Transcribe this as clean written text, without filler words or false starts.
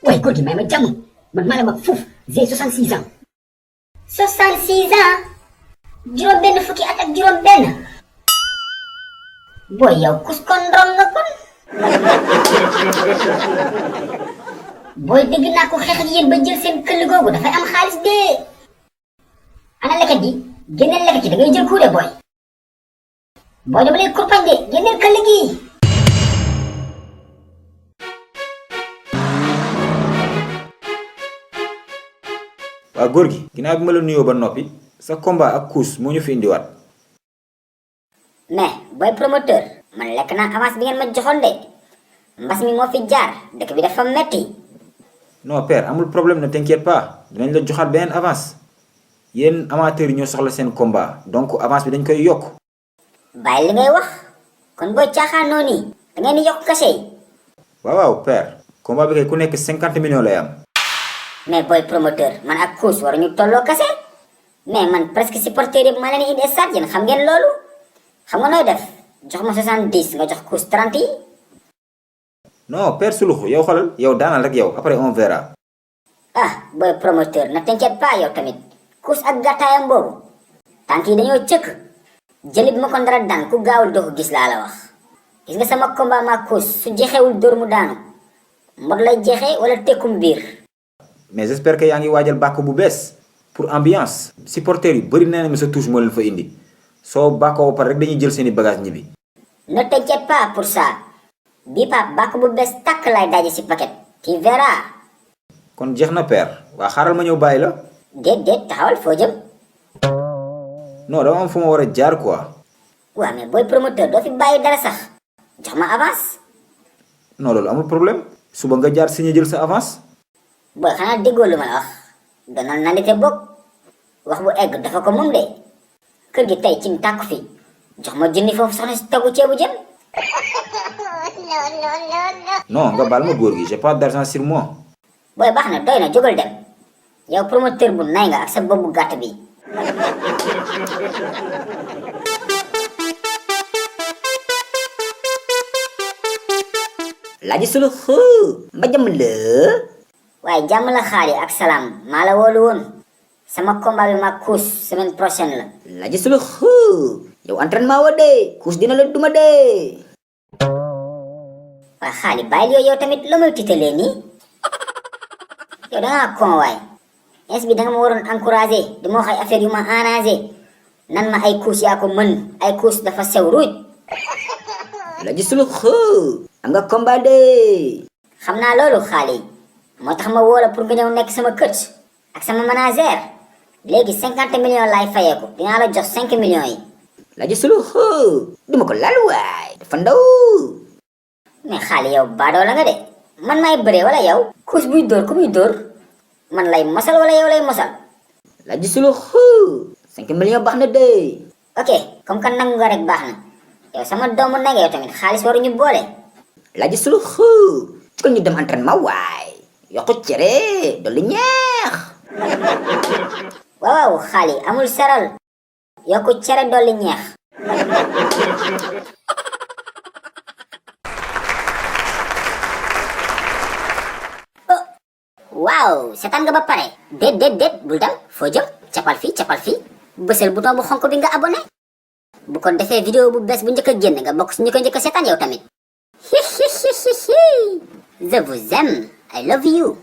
waaye góor gi may ma jàmm man maa la mag fuuf j'ai 66 ans. 66 ans juróom benn fukki at ak juróom benn booy yow kus kon ndong nga kon booy dégg naa ko xeex ak yéen ba jël seen këll googu dafay am xaalis de ana leket gi génneel leket gi da ngay jël kuure booy dama lay kurpañ de génneel këll gi. waaw góor gi ginnaaw bi ma la nuyoo ba noppi sa combat ak Kuus moo ñu fi indiwaat. mais booy promoteur man lekk naa avance bi ngeen ma joxoon de mbas mi moo fi jaar dëkk bi dafa metti. non père amul problème ne t'inquiète pas dinañ la joxaat beneen avance yéen amateurs yi ñoo soxla seen combat donc avance bi dañ koy yokk. bàyyi li ngay wax kon booy caaxaanoo nii da ngeen di yokk cachet yi. waaw père combat bi kay ku nekk 50 millions lay am. mais booy promoteur man ak Kuus waruñu tolloo kase mais man presque supporter yëpp maa leen indi stade yéen xam ngeen loolu xam nga nooy def jox ma 70 nga jox Kuus 30 yi. non père Sulux yow xoolal yow daanal rek yow après on verra. ah booy promoteur na t'inquiète pas yow tamit Kuus ak gàttaayam boobu tànk yi dañoo cëkk jëli bi ma ko ndara daan ku gaawul doo ko gis laa la wax. gis nga sama combat ma Kuus su jeexewul dóor mu daanu mbot lay jeexee wala tekkum biir. mais j'espère que yaa ngi waajal bàkk bu bees pour ambiance supporters yi bëri nee nañu sa touche moo leen fa indi soo bàkkoo ba pare rek dañuy jël seeni bagage ñibbi. ne t'inquiète pas pour ça bii pap bàkk bu bees tàkk lay daje si paquet tu verras. kon jeex na père waa xaaral ma ñëw bàyyi la. déet taxawal foo jëm. non dama am fu ma war a jaar quoi. waaw mais booy promoteur doo fi bàyyi dara sax jox ma avance. non loolu amul problème suba nga jaar signé jël sa avance. booy xanaa déggoo lu ma la wax donal nalite bokk wax bu egg dafa ko moom de kër gi tey ci tàkk fi jox ma junni foofu soxna si toggu ceebu jën. non nga baal ma góor gi j'ai pas d'argent sur moi. booy baax na doy na jógal dem yow promoteur bu nay nga ak sa bopp bu gàtt bi. Laaji Sulux mba jàmm la waaye jàmm la xaali ak salaam maa la woolu woon sama combat bi ma Kuus semaine prochaine la. Laaji Sulux yow entraînement woo de Kuus dina la duma de. waaye xaali bàyyil yooyu yow tamit loo may titalee nii yow da ngaa con waay ins bi da nga ma waroon encouragé di ma wax ay affaire yu ma arrangé nan ma ay Kuus yaa ko mën ay Kuus dafa sew ruuj. Laaji Sulux am nga combat de. xam naa loolu xaali moo tax ma woo la pour nga ñëw nekk sama coach ak sama manager léegi 50 millions laay fayeeku dinaa la jox 5 millions yi. Laaji Sulux duma ko laal waay dafa ndaw. mais xaali yow baadoo la nga de man maay bëree wala yow. Kuus buy dóor ku muy dóor man lay mosal wala yow lay mosal. Laaji Sulux 5 millions baax na de. ok comme que nangu nga rek baax na yow sama doomu na nga yow tamit xaalis waruñu boole. Laaji Sulux kon ñu dem entraînement waay yokku cere dolli ñeex. waaw xaali amul seral yokku cere dolli ñeex. waaw seetaan nga ba pare. déet bul dem foo jëm capal fii bësal bouton bu xonk bi nga abonné bu ko defee vidéo bu bees bu njëkk a génn nga bokk si ñu ko njëkk a seetaan yow tamit. Je vous aime. I love you.